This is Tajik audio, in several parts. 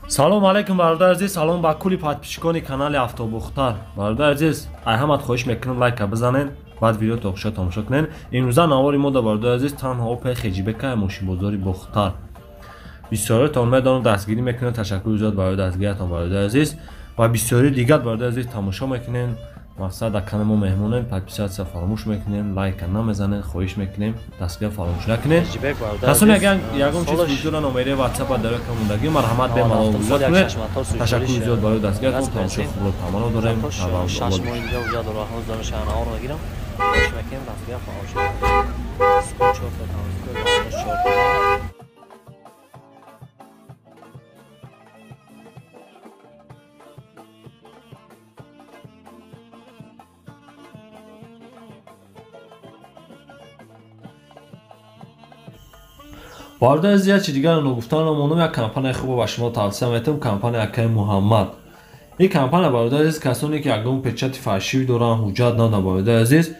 Салом алейкум, бародар азиз, салом ба кулли подписчикони канали Автобохтар. Бародар азиз, ай ҳамат хоҳиш мекунам лайка бизанен, баъд видео то охиша тамошо кунен. Имрӯза навори мо да бародар азиз танҳо Опел хеҷибека мошинбозори Бохтар. Бисёриятон медонам дастгирӣ мекунед, ташаккури зиёд барои дастгириятон бародар азиз ва бисёри дигар бародар азиз тамошо мекунен. Мақсад дар канали мо меҳмонем, подписатсия фаромӯш мекунем, лайка намезанед, хоҳиш мекунем, дастгирӣ фаромӯш накунед. Касоне агар ягон чиз вуҷуд номери WhatsApp дар ёдтон мондагӣ, марҳамат бемалол муроҷиат кунед. Ташаккури зиёд барои дастгириятон, тамошои хубро таманно дорем. 6 моҳи дига вуҷуд дорад, ҳозир дорам шаҳрнаворо мегирам. Хоҳиш мекунем, дастгирӣ фаромӯш накунед. 4 та Бародар азиз, як чи дигар ногуфтан намонам, як компанияи хубо ба шумо тавсия метавам, компания акаи Муҳаммад. Ин компания бародар азиз, касоне ки ягон печати фальшивӣ доранд, ҳуҷҷат надоранд бародар азиз,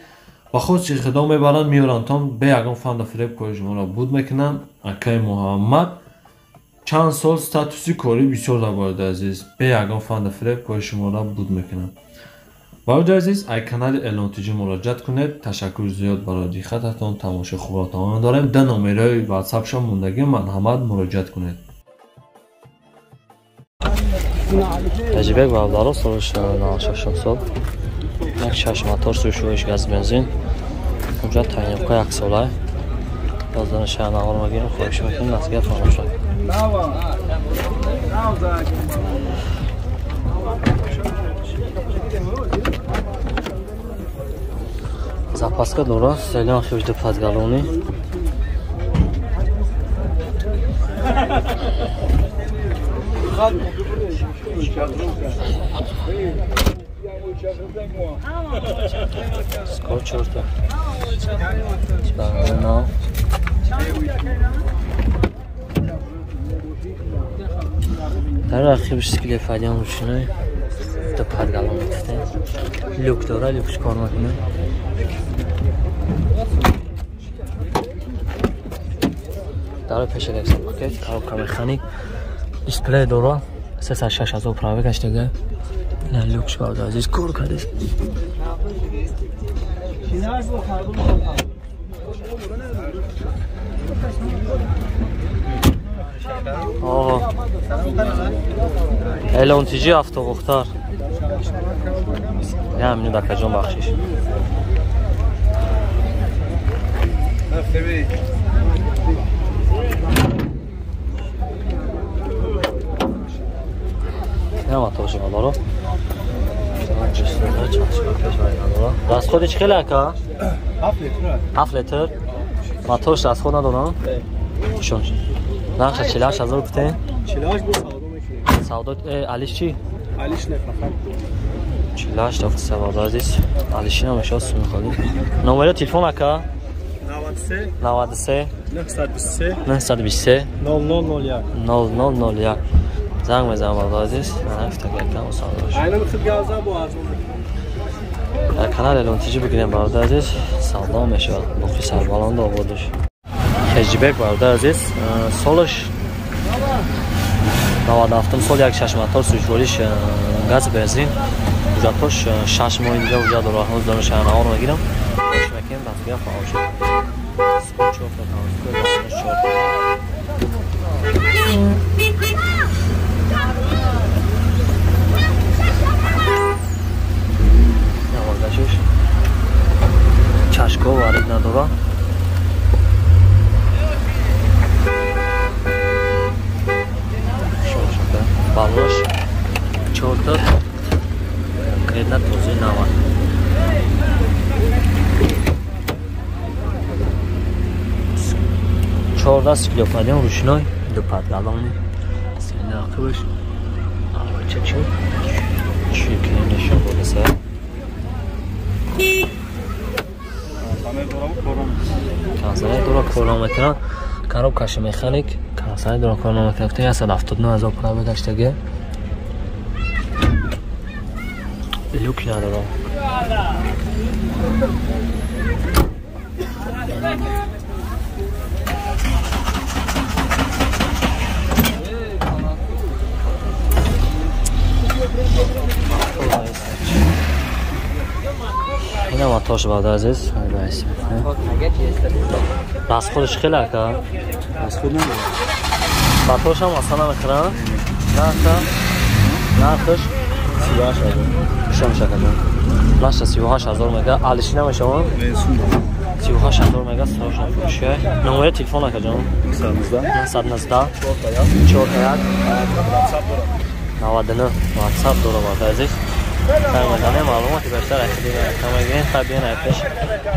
ба хости худо мебаранд, меоранд бе ягон фанда фиреб кори шуморо буд мекунанд. Акаи Муҳаммад чанд сол статуси корӣ бисёр дорад бародар азиз, бе ягон фанда фиреб кори шуморо буд мекунанд. Бародар азиз, ай канали Элонтиҷӣ муроҷиат кунед. Ташаккури зиёд барои диққататон, тамошои хубро таманно дорем. Ду номерои ватсапшон мондагӣ, марҳамат муроҷиат кунед. Таҷрибек бародаро, солаш 96 сол, як шаш мотор, сӯшӯиш газ бензин, ҳуҷҷат тайёрка як сола. Боздан шаҳрнаворо мегирем, хоҳиш мекунем, дастгирӣ фаромӯш накунед. Запаска дора, селян хевжда подгалони. Скоро чорта. Дар архивш скелефадиан рушиной. Ду подгалон гуфтем. Люк дора, люкш кор мекунем. Дар пеши лексо пакет, коробка механик, дисплей дора, 306 ҳазор праве гаштага. Ина люкш бародар азиз кор кардес. Элонтиҷи Автобохтар. Я минут акаҷон бахшиш. Ма Расходи чӣ хеле ака? 7 литр. Моторш расход надорам? Хушон. Нархша 48 ҳазор гуфтем? 48 бо савдо мекунем. Савдо алиш чӣ? Алиш не фақат. 48 та савдо азиз. Алиши намешад суми холӣ. Номери телефон ака? 93 93 923 923 0001 0001. Занг мезанам бародар азиз. Нафта гакам савдош. Айнан худ газа бо арзон. Дар канал Элонтиҷӣ бигирем бародар азиз, савдо мешавад. Боқи сарбаланд ободш. Хеҷибек бародар азиз, солаш 97 сол, як шаш мотор, сӯшвориш газ бензин, ҳуҷҷатош 6 моҳи дига ҳуҷҷат дорад. Ҳозир дорам шаҳрнаворо мегирам. Хоҳиш мекунем, дастгирӣ фаромӯш накунед. 4 та 4 чашко варид надора. Балош 4 конкретно този нава. Чорда сиклопадион рушной, ду подгалони. Синақибаш. Ча чӣ? Чӣ ки нишон додаса? Консерватор дора кор намекунад. Коробкаши механик, консерватор дора кор намекунад. 179 ҳазор праве гаштага. Люк надорам. Ина мотош бародар азиз. Расходш хеле ака? Расход надорад. Мотош ҳам аслан намехӯрад? Нарха? Нархаш? 38000. 68000. Наша 38000 мега. Алиши намешавад? 38000 мега срочно фурӯшия. Номери телефон ака ҷон? 919 919 41 99 WhatsApp дора бародар азиз. Занг мезанем, маълумоти бештар айхиди ака мегирем. Хай биён айпеш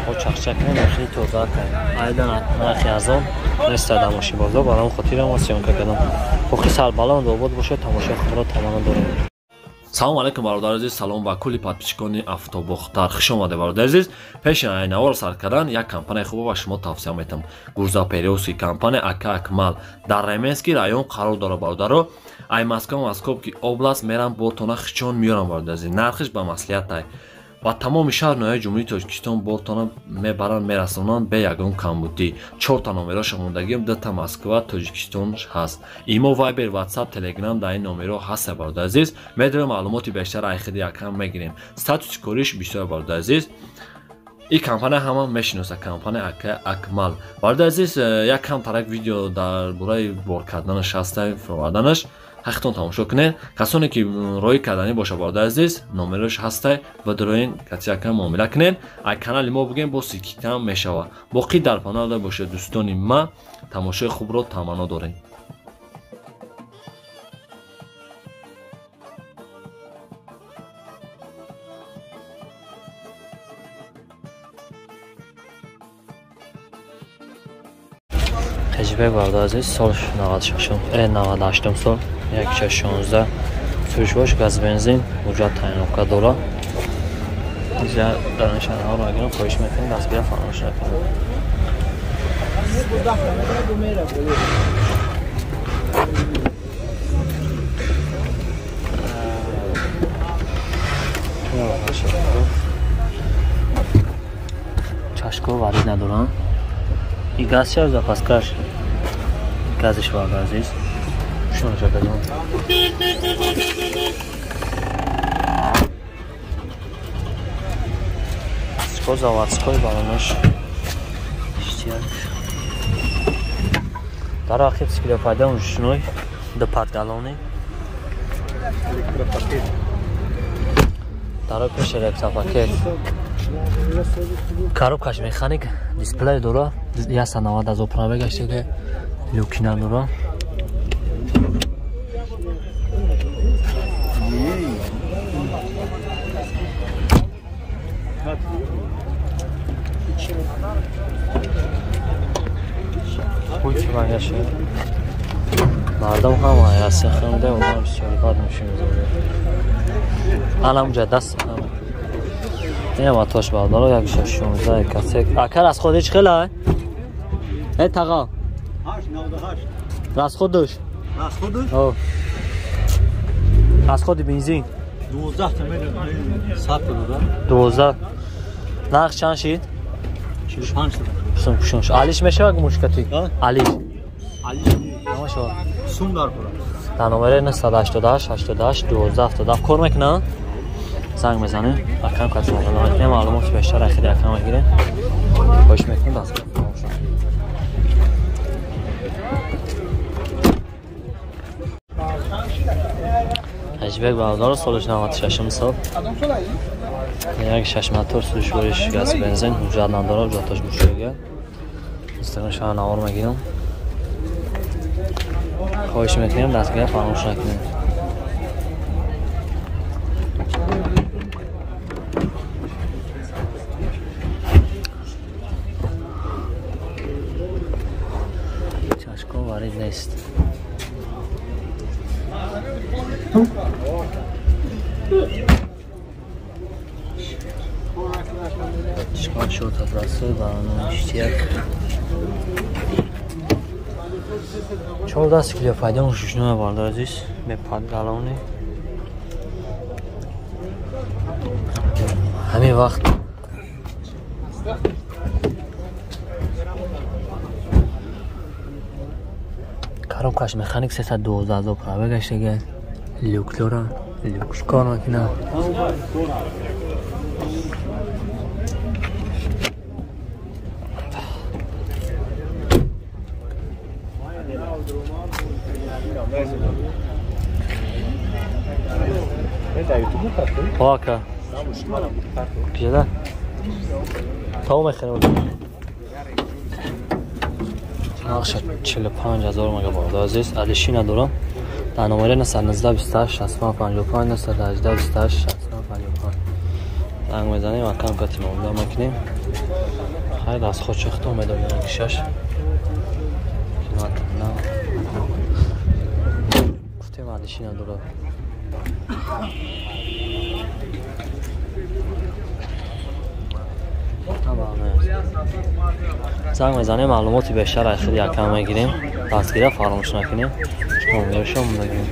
мо чахчак кунем, мошини тоза кунем. Айда нархи арзон нест дар мошин бозор, барои хотира мо съёмка кардам. Боқӣ сарбаланд обод бошед, тамошои худро таманно дорем. Салом алейкум бародари азиз, салом ба кулли подписчикони Автобохтар. Хуш омадед бародари азиз. Пеши навор сар кардан як компанияи хуб ба шумо тавсия метам. Гурза Периоски компания ака Акмал дар Ременский район қарор дорад бародаро. Ай Москва, Московский област мерам бортона хичон меорам бародари азиз. Нархиш ба маслиҳат ва тамоми шаҳр ноҳияи Ҷумҳурии Тоҷикистон бортона мебаранд, мерасонанд бе ягон камбудӣ. 4та номероша мондагиам, 2та Москва, Тоҷикистон ҳаст. Имо, Вайбер, Ватсап, Телеграм дар ин номеро ҳаст бародари азиз. Медонем маълумоти бештар айхиди якам мегирем. Статуси кориш бисёр бародари азиз. Ин компания ҳама мешиноса, компания ака Акмал. Бародари азиз, як кам тарак видео дар бораи бор карданаш ҳаста, фуроварданаш. Ҳақтон тамошо кунед. Касоне ки роӣ карданӣ боша бародари азиз, номерош ҳастай ва дороин катияка муомила кунед. Ай канали мо бигем бо сикитам мешава. Боқӣ дар паноҳ бошед дӯстони ма, тамошои хубро таманно дорем. Хеҷбек бародари азиз, сол 96 98 сол 1616 фурӯшбош газ бензин ҳуҷҷат таъйинотка дора. Инҷа дар нишонҳоро агирам, хоҳиш мекунем дастгира фаромӯш накунед. Чашко варид надорам. И газ ча запаскаш? Газиш бародари азиз. Шумо шакадон. Ско заводской балонаш. Иштияк. Дар охир циклопедия ручной до подгалони. Электропакет. Дар пеш электропакет. Коробкаш механик, дисплей дора, 190 ҳазор пробег гаштага, люкина дора. Мардум ҳама яси хунда онҳо бисёр бад мешинозанд. Ана унҷа даст ина мотош бародаро 116 касек. Ака расходи чӣ хела? Э таға. 898. Расходуш? Расходуш? О. Расходи бензин? 12 та сад додам. 12. Нарх чанд шид? 45 та. Пушон. Алиш мешавад мушкати? Алиш. Алиш намешавад. Сум дар пора. Дар номери 988 88 12 77 кор мекунад? Занг мезанем, акам кати муомила мекунем, маълумоти бештар ахири акам мегирем. Хоҳиш мекунем дастгир фаромӯш накунед. Ҳаҷибек бародаро солаш 96 сол. Як шаш мотор сӯшвориш газ бензин ҳуҷҷат надорад, ҳуҷҷаташ гӯшага. Инстаграм шаҳр навор мегирам. Хоҳиш мекунем дастгир фаромӯш накунед. Чашко варид нест. Чикор шуд адрасы барои иштияк. 14 кило пайдо шушнуя бародар азиз, мепадгалони. Ҳамин вақт коробкаш механик 312 ҳазор пробег гаштага. Люк дора, люкш кор мекунад. Ака. Кида? Тау мехарем. Нархша 45 000 мега бародар азиз. Алиши надорам. Дар номери 919 28 65 55 918 28 65 55 занг мезанем, акам кати муомила мекунем. Хайр, аз худ чухто медонем кишаш. Гуфтем алиши надорад. Занг мезанем, маълумоти бештар аз худи акам мегирем. Дастгира фаромӯш накунем. Номерашон мегирем.